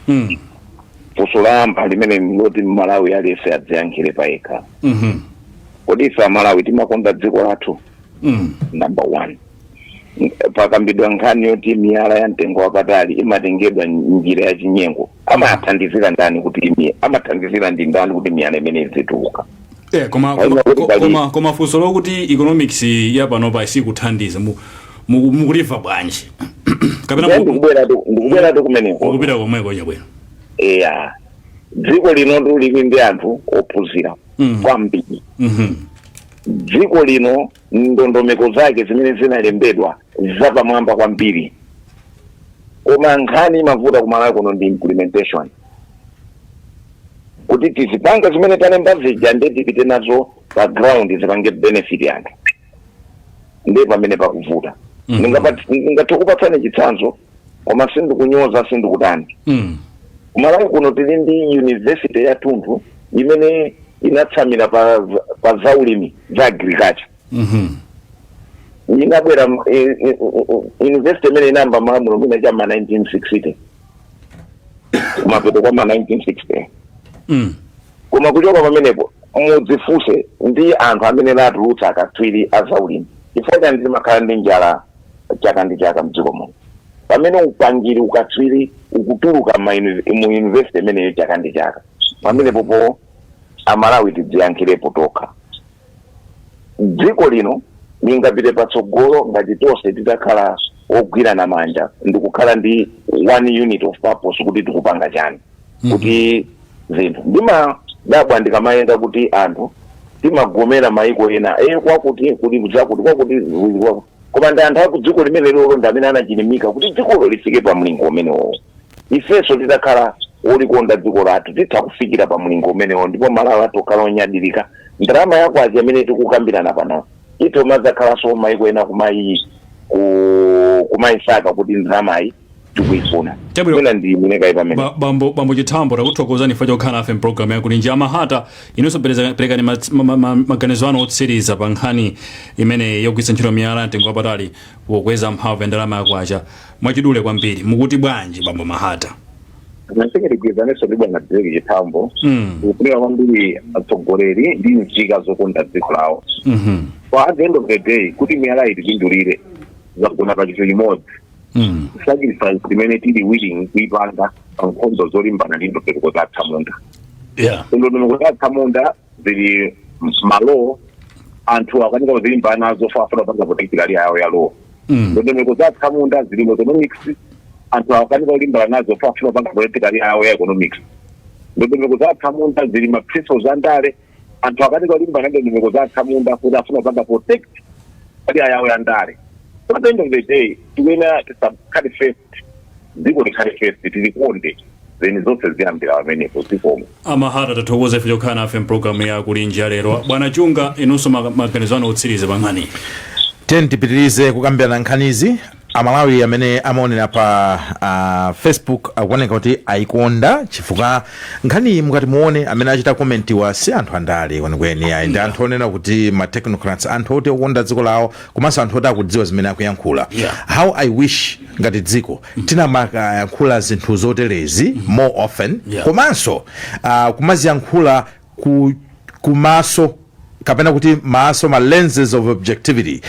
Funso layamba limene loti Malawi aliyense adziyankhire payekha: kodi ife Amalawi timakonda dziko lathu? Number one, pakambidwa nkhani yoti miyala ya mtengo wapatali imatengedwa njira ya chinyengo. Amathandizira ndani kuti amathandizira ndi ndani kuti miyala imene izituluka? Koma Haina kuti koma funso lokuti economics ya panopa isikuthandiza, mukulimva bwanji kapena? Ndiye ndikubweratu kumeneko. Mukupita komweko, chabwino. Eya, dziko lino lili ndi anthu ophunzira kwambiri. Dziko lino ndondomeko zake zimene zinalembedwa zapamwamba kwambiri, koma nkhani imavuta kumalawi kuno ndi implementation, kuti tizipanga zimene talemba zija, ndi tipite nazo pa ground, zipange benefit anthu, ndi pamene pakuvuta. Ndingathe kupatsani chitsanzo, koma sindikunyoza, sindikutani. Kumalawi kuno tili ndi university yathunthu imene inatsamira pa zaulimi, za agriculture. Inabwera university imene inayamba malamulo mwina cha ma 1960, kumapeto kwa ma 1960. Koma kuchoka pamenepo, mudzifunse ndi anthu amene natulutsa akatswiri a zaulimi, chifukwa chani timakhala ndi njala chaka ndi chaka mdziko muno, pamene upangiri, ukatswiri ukutuluka mu university imeneyo chaka ndi chaka? Pamenepopo Amalawi tidziyankhirepo tokha. Dziko lino lingapite patsogolo ngati tonse titakhala ogwirana manja ndikukhala ndi one unit of purpose, kuti tikupanga chani, kuti zinthu. Ndimadabwa ndikamayenda kuti anthu timagomera maiko ena, kwakuti kuli zakuti, kwakuti kuli kwakuti, koma ndi anthu aku dziko limene lolo ndi amene anachilimika kuti dzikolo lifike pa mlingo umenewo. Ifenso titakhala olikonda dziko lathu, titha kufikira pa mlingo umenewo, ndipo Malawi athu okhala onyadirika. Ndalama yakwacha imene tikukambirana pano ito madzakhalanso maiko ena kumayisaka kuti ndalamayi tikuifuna. Chabwino. Mwina ndi imenekayi pamene. Bambo Chithambo, takuthokozani chifukwa chokhala nafe mpulogalamu yakulinji. Amahata, inunso perekani maganizo anu otsiriza pa nkhani imene yogwiritsa ntchito miyala mtengo wapatali pokweza mphamvu ya ndalama yakwacha, mwachidule kwambiri. Mukuti bwanji, bambo Mahata? Naseke tigwirizanenso ndi bwana Derek Chithambo. Tikufunika kwambiri atsogoleri ndi nzika zokonda dziko lawo. For at the end of the day, kuti miyala itipindulire, zagona pa chinthu chimodzi: sacrifice imene tili willing kuipanga pa nkhondo zolimbana ndi ndondomeko za atsamunda. Ndondomeko za atsamunda zili malo, anthu akanika kuzilimbana nazo, afuna kupanga protect career yawo ya law. Ndondomeko za atsamunda zili mu economics, anthu akanika kulimbana nazo, afuna kupanga protect career yawo ya economics. Ndondomeko za atsamunda zili ma principles za ndale, anthu akanika kulimbana ndondomeko za atsamunda kuti afuna kupanga protect career yawo ya ndale. So at the end of the day, tikuyenera tisakhale first, dziko likhale first, tilikonde, then zonse ziyambira pamenepo. Zikomo. Amahata, tathokoza ife chokhala nafe mpulogalamu ya Kulinji ya lero. Bwana Chunga, inunso maganizo anu otsiriza pa nkhani. Tiyeni tipitirize kukambirana nkhanizi. Amalawi amene amaonera pa Facebook akuoneka kuti ayikonda, chifukwa nkhaniyi mukati muone, amene achita comment wa si anthu andale kwenikweni ayi, ndi anthu onena kuti ma technocrats, anthu oti okonda dziko lawo, komanso anthu oti akudziwa zimene akuyankhula. How I wish ngati dziko tinamakayankhula zinthu zoterezi more often, komanso kumaziyankhula kumaso kapena kapena kuti maso, ma lenses of objectivity,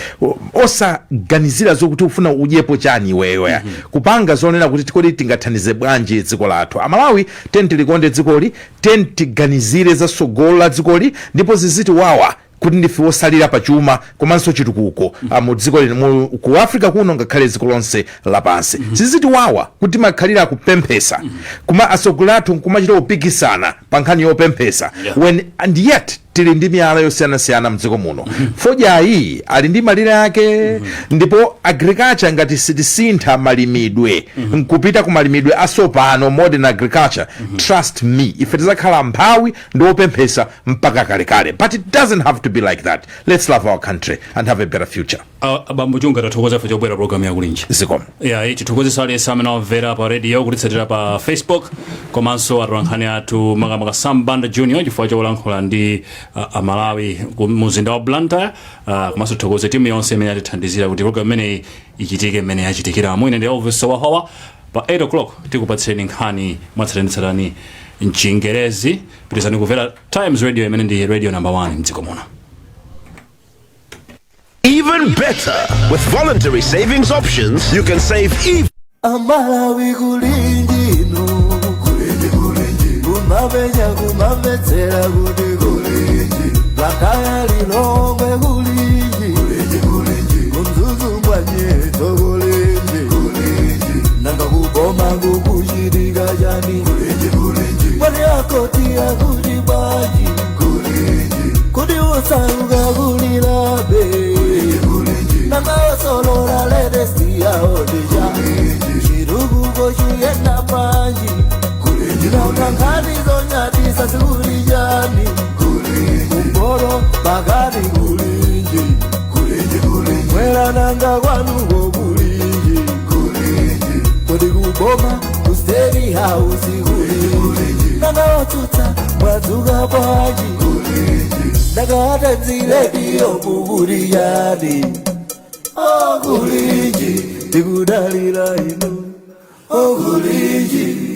osaganizira zokuti ufuna udyepo chani iweyo, kupanga zonena kuti kodi tingathandize bwanji dziko lathu. Amalawi, teni tilikonde dzikoli, teni tiganizire za tsogolo la dzikoli, ndipo ziziti wawa kuti ndife wosalira pachuma komanso chitukuko mu dziko lino, ku Africa kuno, ngakhale dziko lonse lapansi. Ziziti wawa kuti makhalira kupemphesa, kuma atsogoleri athu nkumachita kupikisana pa nkhani yopemphesa, when and yet tili ndi miyala yosiyanasiyana mdziko muno. Fodyayi ali ndi malire ake, ndipo agriculture, ngati sitisintha malimidwe nkupita ku malimidwe asopano, modern agriculture, trust me, ife tizakhala mphawi ndi wopemphesa mpaka kalekale. But it doesn't have to be like that. Let's love our country and have a better future. Abambo Chunga, tathokoza ife chobwera program yakulinji. Zikomo. Ya, tithokozesa aliyense amene amvera pa radio, kutitsatira pa Facebook, komanso atolankhani athu, makamaka Sam Banda Junior, chifukwa cholankhula ndi Amalawi ku muzinda wa Blantyre. Komanso tithokoze timu yonse imene yatithandizira kuti program imeneyi ichitike mmene yachitikiramo. Ine ndi Elvis Wahowa. Pa 8 o'clock tikupatseni nkhani mwatsatanetsatani mchingerezi. Pitizani kumvera Times Radio, imene ndi radio number 1 mdziko muno. Even better, with voluntary savings options, you can save even. Amalawi, kulinji inu, kulinji, kulinji, kumapenya kumamvetsera kuti kulinji, Blantyre, Lilongwe, kulinji, kulinji, kulinji, kuMzuzu mbwanyeto, kulinji, kulinji, nanga kuboma kukuchitika chani? Kulinji, kulinji, kwani akoti akuti bwanji? Kulinji, kuti usauka kulilabe? Nanga osolola latest yaodija, chitukuko chiyenda bwanji? Nanga nkhani zonyadisa zikulijani? Kumporo pakati, kulinji, mwera, nanga kwanuko kulinji? Kodi kuboma, ku State House, kulinji? Nanga otsutsa mwadzuka bwanji? Nanga atanzilediyo kukuliyani? Okulinji, tikudalira inu, okulinji.